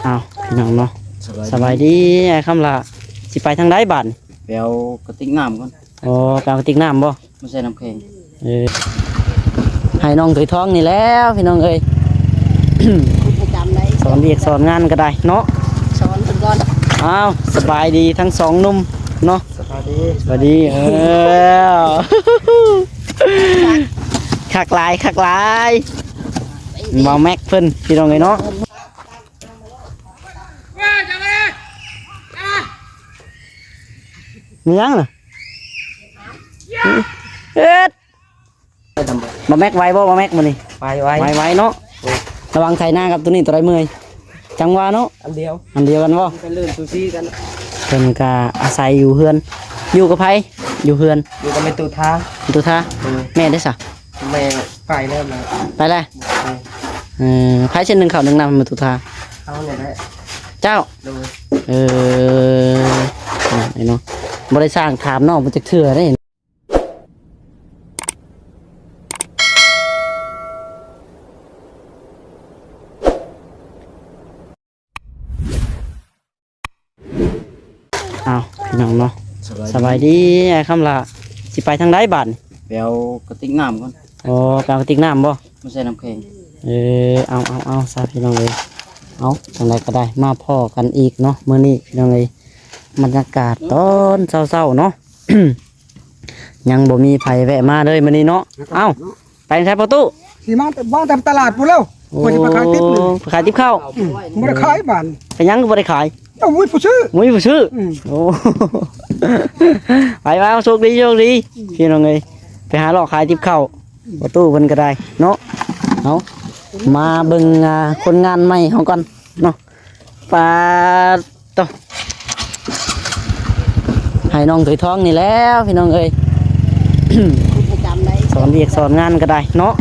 ອ້າວ ພີ່ນ້ອງເນາະ ສະບາຍດີ ສະບາຍດີ ອ້າຍຄຳຫຼ້າ ຊິໄປທາງໃດບາດນີ້? ໄປເອົາກະຕິກນ້ຳກ່ອນ. ອໍ ໄປເອົາກະຕິກນ້ຳບໍ່? ມາໃສ່ນ້ຳແຂງ. ເອີ ໃຫ້ນ້ອງໂຕຍທອງນີ້ແລ້ວ ພີ່ນ້ອງເອີຍ ປະຈຳໄດ້ ສອນວຽກສອນງານກໍໄດ້ເນາະ ສອນເພິ່ນກ່ອນ. ອ້າວ ສະບາຍດີທັງສອງໜຸ່ມເນາະ ສະບາຍດີ ສະບາຍດີ. ເອີ ຄັກຫຼາຍ ຄັກຫຼາຍ ບ່າວແມັກເພິ່ນ ພີ່ນ້ອງເອີຍເນາະ. ມີຫຍັງນະ? ເຮັດ ບ່າວແມັກໄວບໍ່ ບ່າວແມັກມື້ນີ້? ໄວ ໄວ ໄວ ໄວເນາະ. ໂອ້ ລະຫວ່າງໄຖນາກັບໂຕນີ້ໂຕໃດເມື່ອຍ? ຈັ່ງວ່າເນາະ ອັນດຽວ ອັນດຽວກັນບໍ່? ມັນກໍເລື່ອນສູສີກັນ. ເພິ່ນກໍອາໄສຢູ່ເຮືອນ ຢູ່ກັບໃຜ? ຢູ່ເຮືອນ ຢູ່ກັບແມ່ຕູ້ທາ ແມ່ຕູ້ທາ. ເອີ ແມ່ເດ້ສະ? ແມ່ໄປແລ້ວນະ ໄປແລ້ວ. ເອີ ເອີ ໃຜຊິໜຶ້ງເຂົ້າໜຶ້ງນ້ຳແມ່ຕູ້ທາ? ເຮົານີ້ແຫຼະ ເຈົ້າ. ໂດຍ ເອີ ເນາະ ບໍ່ໄດ້ສ້າງຖາມນ້ອງເພິ່ນຈັກເທື່ອເດ້. ອ້າວ ພີ່ນ້ອງເນາະ ສະບາຍດີ ສະບາຍດີ ອ້າຍຄຳຫຼ້າ ຊິໄປທາງໃດບາດນີ້? ໄປເອົາກະຕິກນ້ຳກ່ອນ. ອໍ ໄປເອົາກະຕິກນ້ຳບໍ່? ມາໃສ່ນ້ຳແຂງ. ເອີ ເອົາ ເອົາ ເອົາ ຊະ ພີ່ນ້ອງເອີຍ ເອົາ ຈັ່ງໃດກໍໄດ້ ມາພໍ້ກັນອີກເນາະ ມື້ນີ້ ພີ່ນ້ອງເອີຍ ບັນຍາກາດຕອນເຊົ້າໆເນາະ ຍັງບໍ່ມີໃຜແວະມາເລີຍມື້ນີ້ເນາະ. ເອົ້າ ໄປໃສພໍ່ຕູ້? ຊິມາແຕ່ ມາແຕ່ຕະຫຼາດພຸ້ນແລ້ວ. ໂອ້ ຂ້ອຍຊິໄປຂາຍຕິບນີ້ ໄປຂາຍຕິບເຂົ້າ. ອືມ ບໍ່ໄດ້ຂາຍບາດ. ເປັນຫຍັງຄືບໍ່ໄດ້ຂາຍ? ເອົ້າ ບໍ່ມີຜູ້ຊື້ ບໍ່ມີຜູ້ຊື້. ອືມ ໂອ້ ໄປ ໄປ ໂຊກດີ ໂຊກດີ ອືມ ພີ່ນ້ອງເອີຍ ໄປຫາເລາະຂາຍຕິບເຂົ້າ. ອືມ ພໍ່ຕູ້ເພິ່ນກໍໄດ້ເນາະ. ເອົາ ມາເບິ່ງ ອ່າ ຄົນງານໃໝ່ເຮົາກ່ອນເນາະ. ປາດ ໂຕ ໃຫ້ນ້ອງໂຕຍທອງນີ້ແລ້ວ ພີ່ນ້ອງເອີຍ ປະຈຳໄດ້ ສອນວຽກສອນງານກໍໄດ້ເນາະ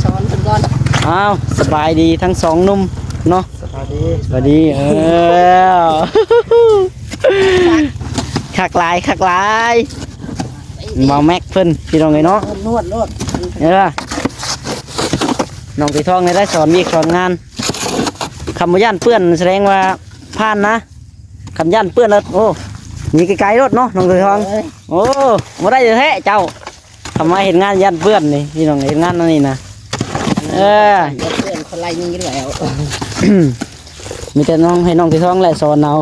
ສອນເພິ່ນກ່ອນ. ອ້າວ ສະບາຍດີທັງສອງໜຸ່ມເນາະ ສະບາຍດີ ສະບາຍດີ. ເອີ ຄັກຫຼາຍ ຄັກຫຼາຍ ບ່າວແມັກເພິ່ນ ພີ່ນ້ອງເອີຍເນາະ ນວດໂລດ. ເອີ ນ້ອງໂຕຍທອງນີ້ໄດ້ສອນວຽກສອນງານ ຄຳວ່າຢ້ານເປື້ອນ ສະແດງວ່າຜ່ານນະ. ຄັນຢ້ານເປື້ອນແລ້ວ ໂອ້ ໜີໄກໆໂລດເນາະ ນ້ອງໂຕຍທອງ. ໂອ້ ບໍ່ໄດ້ແທ້ເຈົ້າ ຄຳວ່າເຮັດງານຢ້ານເປື້ອນນີ້ ພີ່ນ້ອງ ເຮັດງານອັນນີ້ນະ. ເອີ ເພື່ອນຄົນໄລ່ນີ້ຢູ່ແລ້ວ ມີແຕ່ນ້ອງ ໃຫ້ນ້ອງໂຕຍທອງແຫຼະສອນເອົາ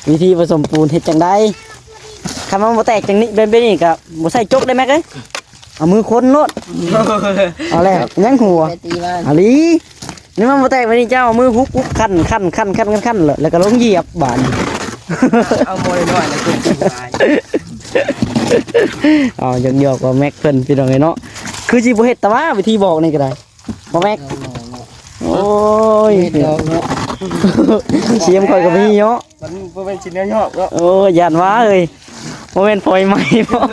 ວິທີປະສົມປູນເຮັດຈັ່ງໃດ. ຄັນມັນບໍ່ແຕກຈັ່ງນີ້ ແບບນີ້ກໍບໍ່ໃສ່ຈົກໄດ້ແມັກເອີຍ. ເອົາມືຄົນໂລດ ເອົາແລ້ວ ຍັງຫົວ ອາລີ. ນີ້ມັນບໍ່ແຕກບາດນີ້ ເຈົ້າເອົາມືຮຸກໆ ຂັ້ນໆ ແລ້ວກໍລົງຢຽບບາດນີ້. ເອົາໝໍ້ນ້ອຍໆ ແລ້ວກໍກິນຫຼາຍ. ເອົາ ຢອກໆ ວ່າແມັກເພິ່ນ ພີ່ນ້ອງເອີຍເນາະ ຄືຊິບໍ່ເຮັດແຕ່ວ່າວິທີບອກນີ້ກໍໄດ້ ບໍ່ແມັກ. ໂອ້ຍ ເຮັດດອກເນາະ ສຽມຂ້ອຍກໍມີເນາະ. ມັນບໍ່ແມ່ນຊິແນວຍອກເນາະ. ໂອ້ຍ ຢ້ານວ່າເອີຍ ບໍ່ແມ່ນພອຍໄໝບໍ່?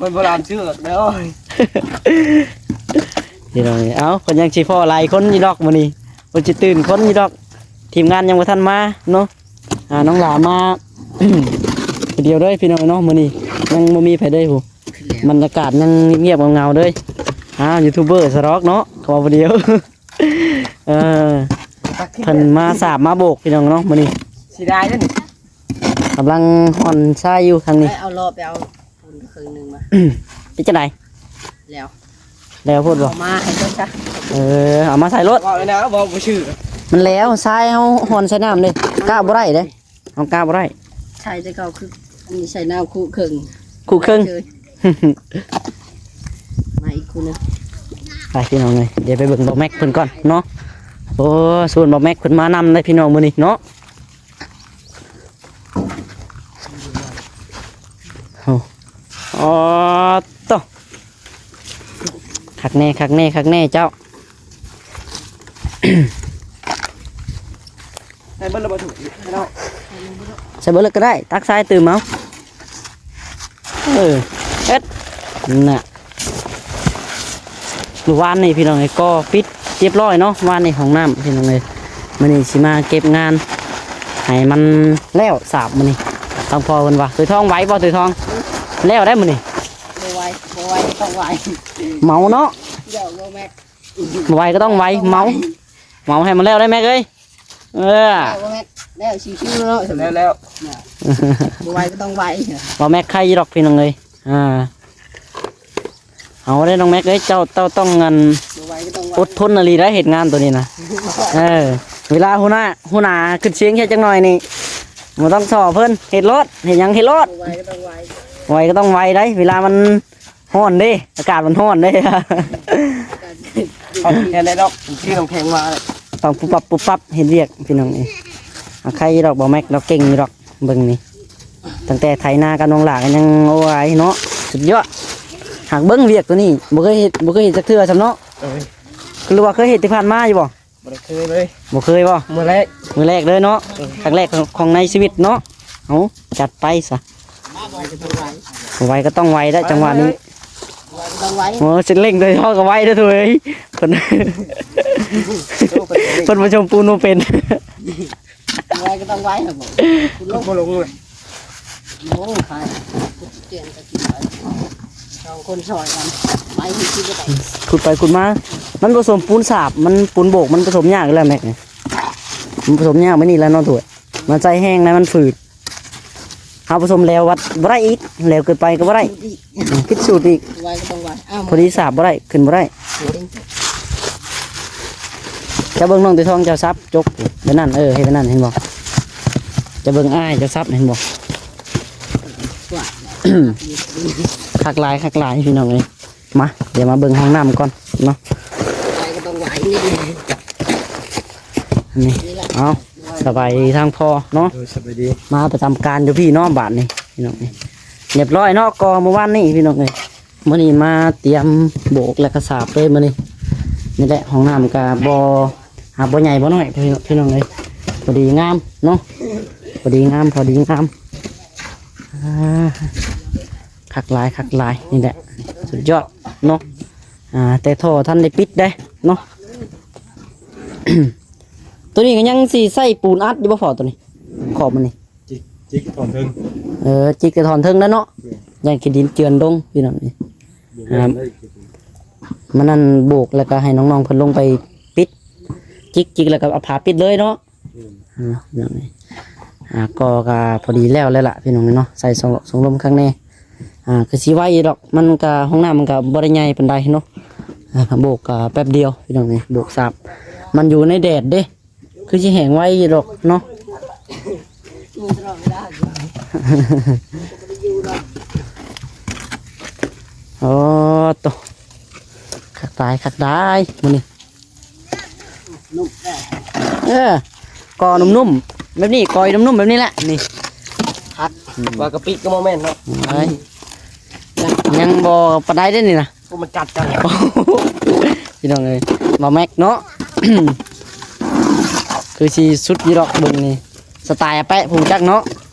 ມັນບໍ່ຫຼາມເຊືອກເດີ. ພີ່ນ້ອງເອີຍ ເອົ້າ ເພິ່ນຍັງຊິພໍ້ຫຼາຍຄົນຢູ່ດອກມື້ນີ້ ເພິ່ນຊິຕື່ນຄົນຢູ່ດອກ ທີມງານຍັງບໍ່ທັນມາເນາະ. ອ່າ ນ້ອງຫຼ້າມາຜູ້ດຽວເດີ ພີ່ນ້ອງເນາະ ມື້ນີ້ຍັງບໍ່ມີໃຜເດີ. ໂຫ ບັນຍາກາດຍັງງຽບໆເຫງົາໆເດີ. ອ່າ ຢູທູບເບີສະດອກເນາະ ເຂົາເວົ້າຜູ້ດຽວ. ເອີ ເພິ່ນມາສາບມາໂບກ ພີ່ນ້ອງເນາະ ມື້ນີ້ ເສຍດາຍເດ້. ກຳລັງຮ່ອນຊາຍຢູ່ທາງນີ້ ເອົາເລາະໄປເອົາປູນເຄິ່ງໜຶ່ງມາ. ເປັນຈັ່ງໃດ? ແລ້ວ ແລ້ວໂພດບໍ່? ເອົາມາໃຫ້ເພິ່ນຊະ. ເອີ ເອົາມາໃສ່ລົດ ເວົ້າແລ້ວນະ ເວົ້າບໍ່ຊື່. ມັນແລ້ວ ຊາຍເຮົາຮ່ອນໃສ່ນ້ຳເດ້ ກ້າບໍ່ໄດ້ເດ້. ເອົາກ້າບໍ່ໄດ້ ໃສ່ແຕ່ເກົ່າຄື ອັນນີ້ໃສ່ນ້ຳຄຸເຄິ່ງ ຄຸເຄິ່ງ. ມາອີກຄູ່ໜຶ່ງ ໄປພີ່ນ້ອງເອີຍ ດຽວໄປເບິ່ງບ່າວແມັກເພິ່ນກ່ອນເນາະ. ໂອ້ ຊວນບ່າວແມັກເພິ່ນມານຳເດ້ພີ່ນ້ອງມື້ນີ້ເນາະ. ໂອ້ ອໍ ໂຕ ຄັກແນ່ ຄັກແນ່ ຄັກແນ່ເຈົ້າ. ໃສ່ເບິດແລ້ວບໍ່? ໃສ່ເບິດແລ້ວກໍໄດ້ ຕັກຊາຍຕື່ມເອົາ. ເອີ ເຮັດ ນະ ມື້ວານນີ້ພີ່ນ້ອງເອີຍ ກໍປິດຮຽບຮ້ອຍເນາະ ວານນີ້ຫ້ອງນ້ຳພີ່ນ້ອງເອີຍ. ມື້ນີ້ຊິມາເກັບງານໃຫ້ມັນແລ້ວສາບມື້ນີ້. ທາງພໍ່ເພິ່ນວ່າ ໂຕຍທອງໄຫວບໍ່ ໂຕຍທອງ? ແລ້ວໄດ໋ມື້ນີ້ ບໍ່ໄຫວ ບໍ່ໄຫວ ຕ້ອງໄຫວ ເມົາເນາະ ດຽວບໍ່ແມັກ ບໍ່ໄຫວກໍຕ້ອງໄຫວ ເມົາ. ເໝົາໃຫ້ມັນແລ້ວໄດ້ແມັກເອີຍ. ເອີ ແລ້ວ ແລ້ວຊິວໆເນາະ ແລ້ວ ແລ້ວ ບໍ່ໄວກໍຕ້ອງໄວ. ບໍ່ແມັກໄຄຢູ່ດອກພີ່ນ້ອງເອີຍ. ອ່າ ເອົາເດ້ນ້ອງແມັກເອີຍ ເຈົ້າ ເຈົ້າຕ້ອງອັນ ບໍ່ໄວກໍຕ້ອງໄວ ອົດທົນອີ່ຫຼີໄດ໋ ເຮັດງານໂຕນີ້ນະ. ເອີ ເວລາຫົວໜ້າ ຫົວໜ້າຂຶ້ນສຽງແຄ່ຈັກໜ້ອຍນີ້ ບໍ່ຕ້ອງສໍ້ເພິ່ນ ເຮັດໂລດ ເຮັດຫຍັງເຮັດໂລດ. ບໍ່ໄວກໍຕ້ອງໄວ ໄວກໍຕ້ອງໄວໄດ໋ ເວລາມັນຮ້ອນເດ້ ອາກາດມັນຮ້ອນເດ້. ເອົາແຄ່ນັ້ນດອກ ຊື້ນ້ຳແຂງມາເລີຍ ຕ້ອງປຸບປັບປຸບປັບເຮັດວຽກພີ່ນ້ອງເອີຍ. ອາ ໄຄຢູ່ດອກ ບໍ່ແມັກລາວເກັ່ງຢູ່ດອກ. ເບິ່ງນີ້ ຕັ້ງແຕ່ໄຖນາກັບນ້ອງຫຼ້າກໍຍັງ ໂອ້ຍເນາະ ສຸດຍອດ. ຫາກເບິ່ງວຽກໂຕນີ້ ບໍ່ເຄີຍເຮັດ ບໍ່ເຄີຍເຮັດຈັກເທື່ອຊ້ຳເນາະ. ເອີຍ ຄືວ່າເຄີຍເຮັດທີ່ຜ່ານມາຢູ່ບໍ່? ບໍ່ໄດ້ເຄີຍເລີຍ. ບໍ່ເຄີຍບໍ່? ມື້ແລກ ມື້ແລກເລີຍເນາະ. ເອີ ຄັ້ງແລກຂອງ ຂອງໃນຊີວິດເນາະ. ເອົາ ຈັດໄປຊະ. ໄວກໍຕ້ອງໄວ ໄວກໍຕ້ອງໄວແລ້ວຈັງຫວະນີ້. ໄວກໍຕ້ອງໄວ ໂອ້ ເສັ້ນເລັ່ງໂດຍສະເພາະກໍໄວເດີ້ໂຕເອີຍ. ເພິ່ນ ເພິ່ນບໍ່ຊົມປູນບໍ່ເປັນ. ໄວກໍຕ້ອງໄວ ບໍ່ລົງ ບໍ່ລົງເລີຍ. ໂອ້ ຂາຍ ສອງຄົນຊ່ອຍກັນ ໄປທີ່ບໍ່ໄດ້ ຂຸດໄປຂຸດມາ. ມັນປະສົມປູນສາບ ມັນປູນໂບກ ມັນປະສົມຍາກຢູ່ແລ້ວແມັກນີ້ ມັນປະສົມຍາກ ມື້ນີ້ແລ້ວເນາະໂຕເອີຍ. ມັນໃຊ້ແຮງນະ ມັນຝືດ. ເຮົາປະສົມແຫຼວວັດບໍ່ໄດ້ອີກ ແຫຼວເກີນໄປກໍບໍ່ໄດ້ ຜິດສູດອີກ. ໄວກໍຕ້ອງໄວ ອ້າວ ພໍດີສາບບໍ່ໄດ້ ຂຶ້ນບໍ່ໄດ້. ເຈົ້າເບິ່ງນ້ອງຕີທອງ ເຈົ້າສັບຈົກແບບນັ້ນ ເອີ ເຮັດແບບນັ້ນ ເຫັນບໍ່? ເຈົ້າເບິ່ງອ້າຍເຈົ້າສັບ ເຫັນບໍ່? ຄັກຫຼາຍ ຄັກຫຼາຍພີ່ນ້ອງເອີຍ. ມາ ດຽວມາເບິ່ງຫ້ອງນ້ຳກ່ອນເນາະ. ໄວກໍຕ້ອງໄວ ນີ້ ນີ້ແຫຼະ. ເອົາ ສະບາຍດີທາງພໍ່ເນາະ. ໂດຍ ສະບາຍດີ. ມາປະຈຳການຢູ່ພີ້ເນາະ ບາດນີ້ພີ່ນ້ອງເອີຍ. ຮຽບຮ້ອຍເນາະ ກໍມື້ວານນີ້ພີ່ນ້ອງເອີຍ. ມື້ນີ້ມາຕຽມໂບກແລ້ວກໍສາບເລີຍມື້ນີ້. ນີ້ແຫຼະ ຫ້ອງນ້ຳກໍບໍ່ ຫາກບໍ່ໃຫຍ່ບໍ່ນ້ອຍພີ່ນ້ອງເອີຍ. ພໍດີງາມເນາະ ພໍດີງາມ ພໍດີງາມ. ອ່າ ຄັກຫຼາຍ ຄັກຫຼາຍ ນີ້ແຫຼະ ສຸດຍອດເນາະ. ອ່າ ແຕ່ທໍ່ທັນໄດ້ປິດເດ້ເນາະ. ໂຕນີ້ກໍຍັງຊິໃຊ້ປູນອັດຢູ່ບໍ່ພໍ່ ໂຕນີ້ ຂອບມັນນີ້? ຈິກ ຈິກຖອນເທິງ. ເອີ ຈິກກໍຖອນເທິງແລ້ວເນາະ. ແມ່ນ. ຢ້ານຂີ້ດິນເຈື່ອນລົງພີ່ນ້ອງນີ້. ບໍ່ແມ່ນ ອ່າ ໄດ້ ມັນນັ້ນໂບກ ແລ້ວກໍໃຫ້ນ້ອງໆເພິ່ນລົງໄປປິດ ຈິກ ຈິກ ແລ້ວກໍເອົາຜ້າປິດເລີຍເນາະ. ອືມ ອ່າ ພີ່ນ້ອງເອີຍ ອ່າ ກໍ ກໍພໍດີແລ້ວແລ້ວລະພີ່ນ້ອງເນາະ. ໃສ່ສອງ ສອງລົມຂ້າງໃນ ອ່າ ຄືຊິໄວຢູ່ດອກ. ມັນກໍ ຫ້ອງນ້ຳມັນກໍບໍ່ໄດ້ໃຫຍ່ປານໃດເນາະ. ອ່າ ໂບກກໍແປັບດຽວພີ່ນ້ອງເອີຍ ໂບກສາບ. ມັນຢູ່ໃນແດດເດ້ ຄືຊິແຫ້ງໄວຢູ່ດອກເນາະ. ໂອ້ໂຕ ຄັກຫຼາຍ ຄັກຫຼາຍມື້ນີ້. ເອີ ກໍນຸ້ມໆແບບນີ້ ກໍນຸ້ມໆແບບນີ້ແຫຼະນີ້. ຄັກ ອືມ ວ່າກະປິກໍບໍ່ແມ່ນເນາະ. ເອີຍ ຍັງບໍ່ປານໃດເດ້ນີ້ນະ. ໂອ້ ມັນຈັດກັນ ພີ່ນ້ອງເອີຍ ມາແມັກເນາະ. ຄືຊິສຸດຢູ່ດອກ ເບິ່ງນີ້ ສະໄຕລ໌ອາແປະ ຜູ້ຈັກເນາະ.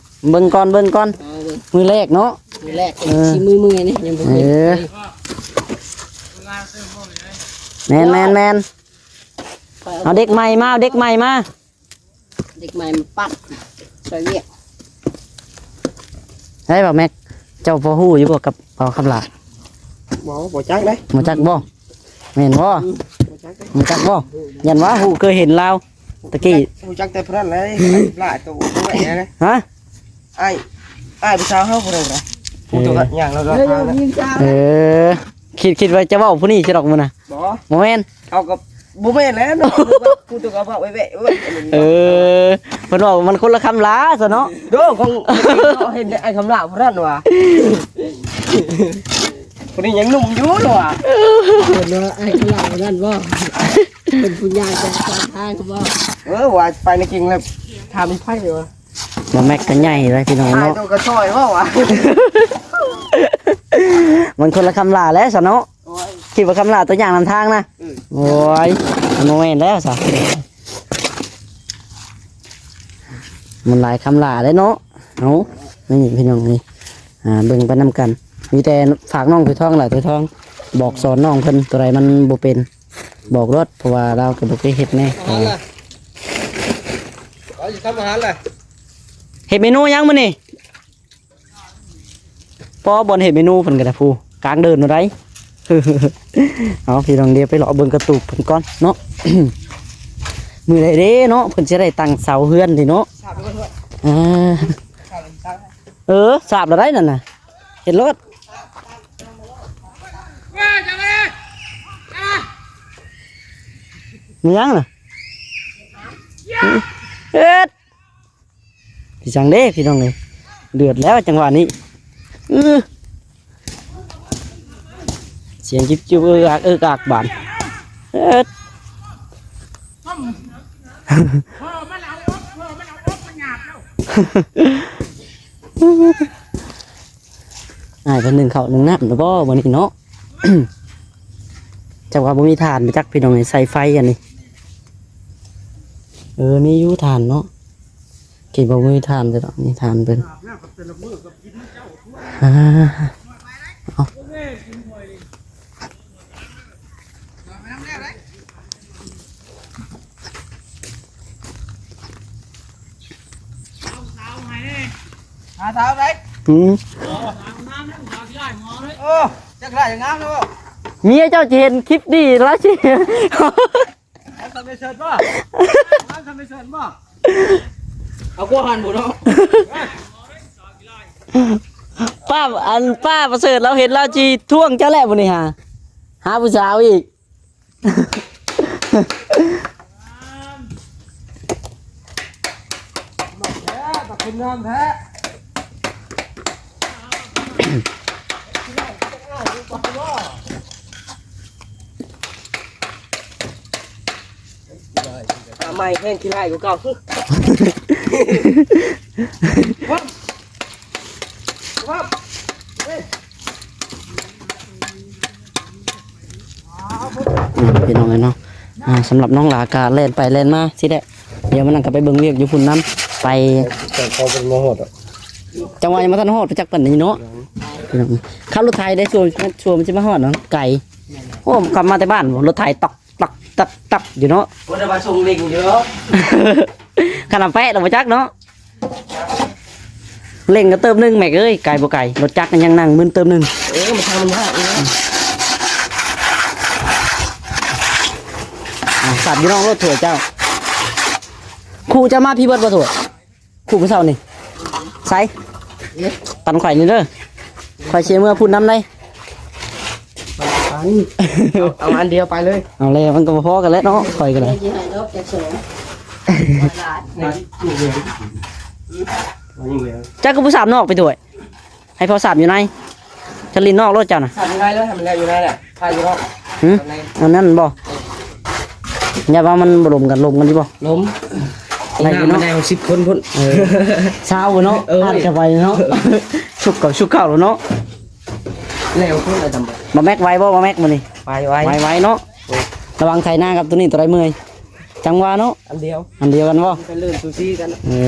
ເບິ່ງກ່ອນ ເບິ່ງກ່ອນ ເອີ ມື້ແລກເນາະ ມື້ແລກ. ເອີ ຊິມືເມື່ອຍນີ້ ຍັງບໍ່ເຄີຍ. ເອີ ແມ່ນໆໆ ເອົາເດັກໃໝ່ມາ ເອົາເດັກໃໝ່ມາ ເດັກໃໝ່ມາປັດຊ່ອຍວຽກ. ເຮີ້ຍ ບ່າວແມັກ ເຈົ້າພໍຮູ້ຢູ່ບໍ່ກັບບ່າວຄຳຫຼ້າ? ບໍ່ ບໍ່ຈັກເດ້. ບໍ່ຈັກບໍ່? ແມ່ນບໍ່? ອືມ ບໍ່ຈັກເດ້. ບໍ່ຈັກບໍ່? ຢ້ານວ່າຮູ້ ເຄີຍເຫັນລາວຕະກີ້. ຮູ້ຈັກແຕ່ຜູ້ນັ້ນແຫຼະ ຫຼ້າໂຕໄວ້ນະ. ຮະ? ອ້າຍ ອ້າຍຜູ້ສາວເຮົາຜູ້ນັ້ນນະ ຜູ້ຕົວ ເອີ ຍ່າງລາວທາງນະ. ເອີ ຄິດ ຄິດວ່າຈະເວົ້າຜູ້ນີ້ຊິດອກມື້ນະ. ບໍ່ ບໍ່ແມ່ນ. ເອົາ ກໍບໍ່ແມ່ນແຫຼະເນາະ ຜູ້ຕົວກໍເວົ້າແວະໆ. ເອີ ເພິ່ນເວົ້າມັນຄົນລະຄຳຫຼ້າຊະເນາະ. ໂດ ຂອງ ເຮົາເຫັນໄອ້ຄຳຫຼ້າຜູ້ນັ້ນວ່າ ຜູ້ນີ້ຍັງໜຸ່ມຢູ່ລະວ່າ. ເພິ່ນວ່າໄອ້ຄຳຫຼ້າຜູ້ນັ້ນບໍ່ ເປັນຜູ້ຍ່າງຈາກທາງບໍ່? ເອີ ວ່າໄປໃນກິ່ງແລ້ວ ຖາມອີ່ໃຜວ່າ ບໍ່ແມັກກໍໃຫຍ່ເລີຍພີ່ນ້ອງເນາະ. ໂຕກໍຊ່ອຍເວົ້າວ່າ ມັນຄົນລະຄຳຫຼ້າແຫຼະຊະເນາະ. ໂອ້ຍ ຄິດວ່າຄຳຫຼ້າຕົວຢ່າງນຳທາງນະ. ອືມ ໂອ້ຍ ມັນບໍ່ແມ່ນແລ້ວຊະ ມັນຫຼາຍຄຳຫຼ້າເດ້ເນາະ. ເອົາ ນີ້ພີ່ນ້ອງເອີຍ ອ່າ ເບິ່ງໄປນຳກັນ. ມີແຕ່ຝາກນ້ອງຖວຍທອງລະ ຖວຍທອງ ບອກສອນນ້ອງເພິ່ນ ຕົວໃດມັນບໍ່ເປັນ ບອກໂລດ ເພາະວ່າລາວກໍບໍ່ເຄີຍເຮັດແນ່. ເອົາລະ ເອົາຊິທຳອາຫານລະ. ເຮັດເມນູຫຍັງມື້ນີ້? ພໍບ່ອນເຮັດເມນູເພິ່ນກໍໄດ້ ຜູ້ກາງເດີ່ນບໍ່ໄດ້. ເອົາ ພີ່ນ້ອງ ດຽວໄປເລາະເບິ່ງກະຕູບເພິ່ນກ່ອນເນາະ. ມື້ໃດເດ້ເນາະ ເພິ່ນຊິໄດ້ຕັ້ງເສົາເຮືອນນີ້ເນາະ. ສາບໄປເບິ່ງເນາະ. ເອີ ສາບແລ້ວໄດ໋ນັ້ນນະ ເຮັດໂລດ. ມີຫຍັງນະ? ເຮັດ ຄືຈັ່ງເດ້ພີ່ນ້ອງເອີຍ ເດືອດແລ້ວຈັງຫວະນີ້. ອື ສຽງຈິບໆ ເອິກອັກເອິກອັກບາດ ເອີ ອ້າຍເພິ່ນໜຶ້ງເຂົ້າໜຶ້ງນ້ຳແລ້ວບໍ່ມື້ນີ້ເນາະ? ຈັກວ່າບໍ່ມີຖ່ານບໍ່ຈັກພີ່ນ້ອງເອີຍ ໃສ່ໄຟອັນນີ້. ເອີ ມີຢູ່ຖ່ານເນາະ ຄິດວ່າບໍ່ມີຖ່ານ ແຕ່ດອກມີຖ່ານເບິ່ງ. ອ່າ ເອົາ ຫາສາວໃດ? ອືມ ໂອ້ ຈັກໄດ້ງາມເນາະ. ເມຍເຈົ້າຊິເຫັນຄລິບນີ້ລະຊິ ງາມສ່ຳໄປເສີດບໍ່? ງາມສ່ຳໄປເສີດບໍ່? ເອົາກວ່າຫັ້ນພຸ້ນເນາະ. ປ້າ ອັນ ປ້າປະເສີດລາວເຫັນລາວຊິທວງເຈົ້າແຫຼະມື້ນີ້ຫາ ຫາຜູ້ສາວອີກ. ໃໝ່ແຮງຂີ້ຮ້າຍກວ່າເກົ່າ. ອ່າ ພີ່ນ້ອງເອີຍເນາະ ອ່າ ສຳລັບນ້ອງຫຼາກະແລ່ນໄປແລ່ນມາຊີ້ແຫຼະ. ດຽວມື້ນັ້ນກະໄປເບິ່ງວຽກຢູ່ພຸ້ນນຳ ໄປ ແຕ່ເຂົາບໍ່ມາຮອດດອກ ຈັງຫວະຍັງບໍ່ທັນຮອດໄປຈັກປານນີ້ເນາະ. ພີ່ນ້ອງ ຂັບລົດໄຖໄດ້ ຊົ່ວ ຊົ່ວມັນຊິມາຮອດເນາະ ໄກ. ໂອ້ ຂັບມາແຕ່ບ້ານ ລົດໄຖຕັກ ຕັກ ຕັກ ຕັກ ຢູ່ເນາະ. ບໍ່ໄດ້ວ່າສົ່ງເລັ່ງຢູ່ດອກ ຂະໜາດແປະລະບໍ່ຈັກເນາະ. ເລັ່ງກະເຕີບໜຶ່ງແມັກເອີຍ ໄກບໍ່ໄກ ລົດຈັກຍັງນັ່ງມຶນເຕີບໜຶ່ງ. ເອີ ມັນທາງມັນຍາກເນາະ. ອ່າ ສັດຢູ່ນອກລົດຖ້ວຍເຈົ້າ. ຄູ່ເຈົ້າມາພີ້ເບິດບໍ່ຖ້ວຍ? ຄູ່ຜູ້ເຖົ້ານີ້ໃສ? ເອີ ປັນຂ້ອຍນີ້ເດີ ຂ້ອຍຊິເມືອພຸ້ນນຳໃດ. ເອົາ ເອົາອັນດຽວໄປເລີຍ. ເອົາແລ້ວ ມັນກໍບໍ່ພໍກັນແຫຼະເນາະ ຂ້ອຍກໍໄດ້. ເຈົ້າຄືບໍ່ສາບນອກໄປດ້ວຍ ໃຫ້ພໍ່ສາບຢູ່ໃນ ຈະຫຼິ້ນນອກໂລດເຈົ້ານະ. ສາບຢູ່ໃນເລີຍ ໃຫ້ມັນແລ້ວຢູ່ໃນແຫຼະ ຖ້າຢູ່ນອກ. ຫື ອັນນັ້ນບໍ່? ຢ່າວ່າມັນບໍ່ລົມກັນ ລົມກັນຢູ່ບໍ່? ລົມ ໄດ້ຢູ່ເນາະ ໄດ້ຫົກສິບຄົນພຸ້ນ. ເອີ ຊາວພຸ້ນເນາະ. ເອີ ອາດຈະໄວເນາະ ຊຸກເຂົ້າ ຊຸກເຂົ້າແລ້ວເນາະ. ແລ້ວຄົນລະຈຳບໍ່ ບໍ່ແມັກໄວບໍ່ ບໍ່ແມັກມື້ນີ້? ໄວ ໄວ ໄວ ໄວເນາະ. ລະຫວ່າງໄຖນາກັບໂຕນີ້ໂຕໃດເມື່ອຍ? ຈັງຫວະເນາະ ອັນດຽວ ອັນດຽວກັນບໍ່? ມັນກະເລີ່ມສູສີກັນ. ເອີ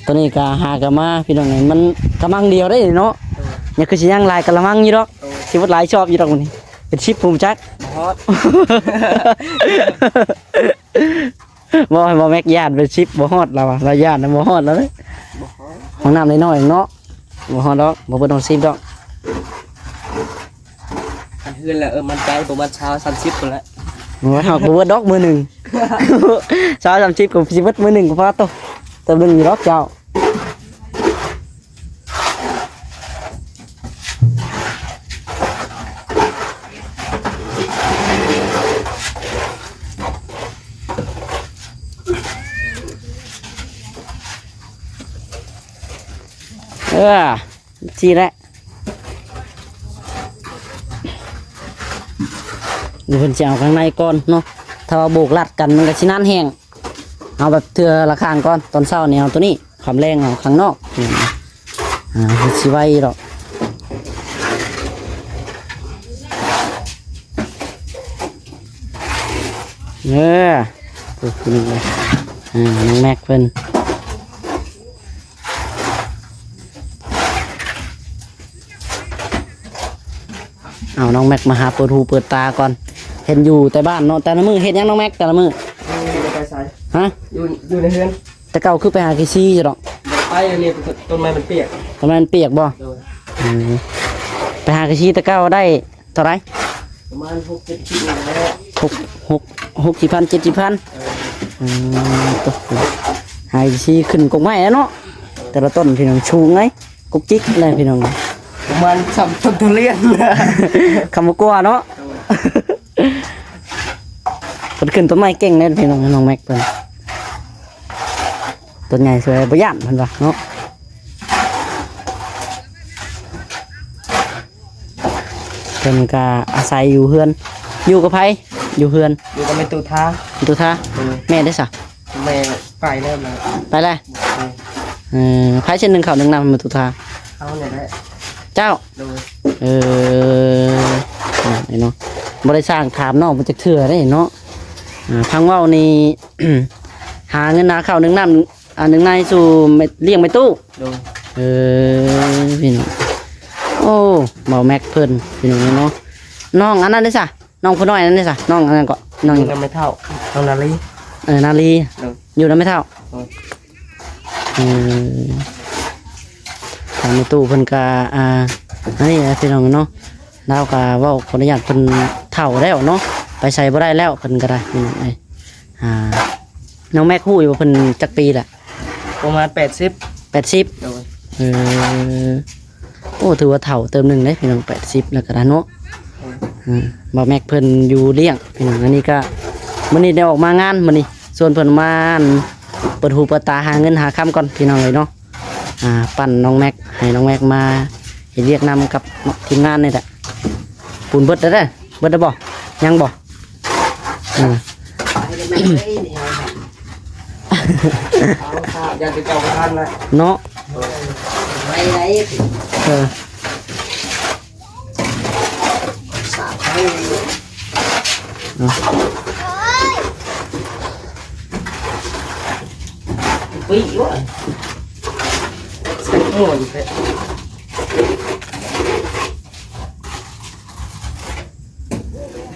ໂຕນີ້ກະຫາກະມາພີ່ນ້ອງເອີຍ ມັນກະມັງດຽວໄດ໋ເນາະ. ໂດຍ ຍັງຄືຊິຍັງຫຼາຍກະລະມັງຢູ່ດອກ. ໂດຍ ຊິເບິດຫຼາຍຊອບຢູ່ດອກມື້ນີ້ ເປັນສິບພຸ້ນຈັກ. ບໍ່ຮອດ ບໍ່ ໃຫ້ບໍ່ແມັກຢ້ານເປັນສິບບໍ່ຮອດລາວວ່າ ລາວຢ້ານນະບໍ່ຮອດລາວເດ້. ບໍ່ຮອດ ຫ້ອງນ້ຳນ້ອຍໆເນາະ ບໍ່ຮອດດອກ ບໍ່ເບິດຮອດສິບດອກ. ຄັນເຮືອນລະ ເອີ ໝັ້ນໃຈປະມານຊາວສາມສິບພຸ້ນແຫຼະ. ໂອ້ຍ ເຮົາກໍເບິດດອກມື້ໜຶ່ງ ຊາວສາມສິບກໍຊິເບິດມື້ໜຶ່ງກໍພໍໂຕ ເຕີມໜຶ່ງຢູ່ດອກເຈົ້າ. ເອີ ຊີ້ແຫຼະ ດຽວເພິ່ນຊິເອົາຂ້າງໃນກ່ອນເນາະ. ຖ້າວ່າໂບກລັດກັນມັນກະຊິໜານແຮງ ເອົາແບບເທື່ອລະຂ້າງກ່ອນ. ຕອນເຊົ້ານີ້ເອົາໂຕນີ້ ຄ່ຳແລງເອົາຂ້າງນອກ. ອ່າ ເຮັດຊິໄວດອກ. ເອີ ໂອ້ ພີ່ນ້ອງເອີຍ ອ່າ ນ້ອງແມັກເພິ່ນ ເອົາ ນ້ອງແມັກມາຫາເປີດຫູເປີດຕາກ່ອນ. ເຫັນຢູ່ແຕ່ບ້ານເນາະ ແຕ່ລະມື້ເຮັດຫຍັງນ້ອງແມັກແຕ່ລະມື້? ບໍ່ໄດ້ໄປໃສ. ຮະ? ຢູ່ ຢູ່ໃນເຮືອນ. ແຕ່ເກົ່າຄືໄປຫາຂີ້ຊີຢູ່ດອກ. ບໍ່ໄປ ອັນນີ້ຕົ້ນໄໄມ້ມັນປຽກ. ຕົ້ນໄມ້ມັນປຽກບໍ່? ໂດຍ. ອືມ ໄປຫາຂີ້ຊີແຕ່ເກົ່າໄດ້ເທົ່າໃດ? ປະມານຫົກເຈັດສິບນີ້ແຫຼະ. ຫົກ ຫົກ ຫົກສິບພັນ ເຈັດສິບພັນ. ເອີ. ອືມ ໂຕ ໃຫ້ຊິຂຶ້ນກົກໄມ້ແລ້ວເນາະ ແຕ່ລະຕົ້ນພີ່ນ້ອງ ສູງເລີຍ ກົກຈິກເລີຍພີ່ນ້ອງ ປະມານສ່ຳຕົ້ນທຸລຽນ ຄຳບໍ່ກົວເນາະ ເພິ່ນຂຶ້ນຕົ້ນໄມ້ເກັ່ງເດ້ພີ່ນ້ອງ ນ້ອງແມັກເພິ່ນ ຕົ້ນໃຫຍ່ຊ່ວຍບໍ່ຢ້ານເພິ່ນວ່າເນາະ ເພິ່ນກະອາໄສຢູ່ເຮືອນ ຢູ່ກັບໃຜ? ຢູ່ເຮືອນ ຢູ່ກັບແມ່ຕູ້ທາ ແມ່ຕູ້ທາ ໂດຍ ແມ່ເດ້ຊະ? ແມ່ໄປແລ້ວນະ ໄປແລ້ວ ໂດຍ ເອີ ໃຜຊິໜຶ້ງເຂົ້າໜຶ້ງນ້ຳແມ່ຕູ້ທາ? ເຮົານີ້ແຫຼະ ເຈົ້າ ໂດຍ ເອີ ເນາະ ບໍ່ໄດ້ສ້າງຖາມນ້ອງເພິ່ນຈັກເທື່ອເດ້ເນາະ ອ່າ ຟັງເວົ້ານີ້ ຫາເງິນຫາເຂົ້າໜຶ້ງນ້ຳ ອັນໜຶ່ງໃນສູ່ແມ່ ລ້ຽງແມ່ຕູ້ ໂດຍ ເອີ ພີ່ນ້ອງ ໂອ້ ເບົາແມັກເພິ່ນ ພີ່ນ້ອງເນາະ ນ້ອງອັນນັ້ນເດ້ຊະ ນ້ອງຜູ້ນ້ອຍນັ້ນເດ້ຊະ ນ້ອງອັນນັ້ນເກາະ ນ້ອງ ຢູ່ນຳແມ່ເຖົ້າ ນ້ອງນາລີ ເອີ ນາລີ ໂດຍ ຢູ່ນຳແມ່ເຖົ້າ ໂດຍ ເອີ ທາງແມ່ຕູ້ເພິ່ນກະ ອ່າ ອັນນີ້ແຫຼະ ພີ່ນ້ອງເນາະ ລາວກະເວົ້າຂໍອະນຸຍາດ ເພິ່ນເຖົ້າແລ້ວເນາະ ໄປໃສບໍ່ໄດ້ແລ້ວ ເພິ່ນກະໄດ້ ພີ່ນ້ອງເອີຍ ອ່າ ນ້ອງແມັກຮູ້ຢູ່ວ່າເພິ່ນຈັກປີລະ? ປະມານແປດສິບ ແປດສິບ ໂດຍ ເອີ ໂອ້ ຖືວ່າເຖົ້າເຕີບໜຶ່ງເດ້ພີ່ນ້ອງ ແປດສິບແລ້ວກະໄດ້ເນາະ ໂດຍ ເອີ ບ່າວແມັກເພິ່ນຢູ່ລ້ຽງພີ່ນ້ອງ ອັນນີ້ກະ ມື້ນີ້ໄດ້ອອກມາງານ ມື້ນີ້ຊວນເພິ່ນມາ ອັນ ເປີດຫູເປີດຕາຫາເງິນຫາຄຳກ່ອນພີ່ນ້ອງເອີຍເນາະ ອ່າ ປັ່ນນ້ອງແມັກ ໃຫ້ນ້ອງແມັກມາເຮັດວຽກນຳກັບທີມງານນີ້ແຫຼະ ປູນເບິດແລ້ວເດ້ ເບິດແລ້ວບໍ່? ຍັງບໍ່? ເອີ ເອົາຊະ ຢ້ານແຕ່ເຈົ້າບໍ່ທັນລະເນາະ ໄວໄວ ເອີ ສາບໄປ ເອົາ ປີກວ່າ ໃສ່ໝວກແທ້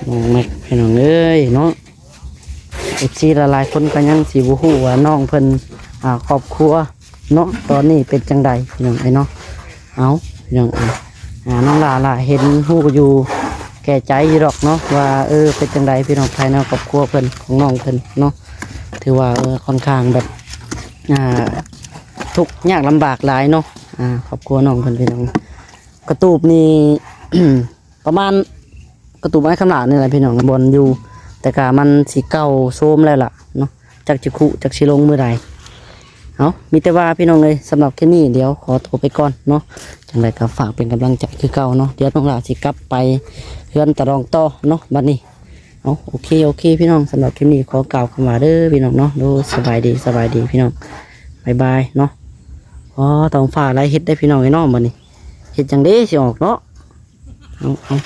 ນ້ອງແມັກ ພີ່ນ້ອງເອີຍເນາະ ເອັຟຊີຫຼາຍໆຄົນກໍຍັງຊິບໍ່ຮູ້ວ່ານ້ອງເພິ່ນ ອ່າ ຄອບຄົວເນາະ ຕອນນີ້ເປັນຈັ່ງໃດພີ່ນ້ອງເອີຍເນາະ ເອົາ ພີ່ນ້ອງເອີຍ ອ່າ ນ້ອງຫຼ້າ ຫຼ້າເຫັນຮູ້ຢູ່ແກ່ໃຈຢູ່ດອກເນາະ ວ່າ ເອີ ເປັນຈັ່ງໃດພີ່ນ້ອງ ພາຍໃນຄອບຄົວເພິ່ນ ຂອງນ້ອງເພິ່ນເນາະ ຖືວ່າ ເອີ ຄ່ອນຂ້າງແບບ ອ່າ ທຸກຍາກລຳບາກຫຼາຍເນາະ ອ່າ ຄອບຄົວນ້ອງເພິ່ນ ພີ່ນ້ອງ ກະຕູບນີ້ ປະມານກະຕູບໄມ້ຄຳຫຼານີ້ແຫຼະພີ່ນ້ອງ ບ່ອນຢູ່ ແຕ່ກະມັນຊິເກົ່າໂຊມແລ້ວລະເນາະ ຈັກຊິຄຸ ຈັກຊິລົງມື້ໃດ ເອົາ ມີແຕ່ວ່າພີ່ນ້ອງເອີຍ ສຳລັບຄລິບນີ້ດຽວຂໍໂຕໄປກ່ອນເນາະ ຈັ່ງໃດກະຝາກເປັນກຳລັງໃຈຄືເກົ່າເນາະ ດຽວນ້ອງຫຼ້າຊິກັບໄປເຮືອນຕາດອງຕໍ່ເນາະ ບັດນີ້ ເອົາ ໂອເຄ ໂອເຄ ພີ່ນ້ອງ ສຳລັບຄລິບນີ້ຂໍກ່າວຄຳວ່າເດີພີ່ນ້ອງເນາະ ໂດຍ ສະບາຍດີ ສະບາຍດີພີ່ນ້ອງ ບາຍບາຍເນາະ ອໍ ທ້ອງຟ້າລາຍເຫັດໄດ໋ພີ່ນ້ອງເອີຍເນາະ ບັດນີ້ ເຮັດຈັ່ງໃດຊິອອກເນາະ ເອົາ ເອົາ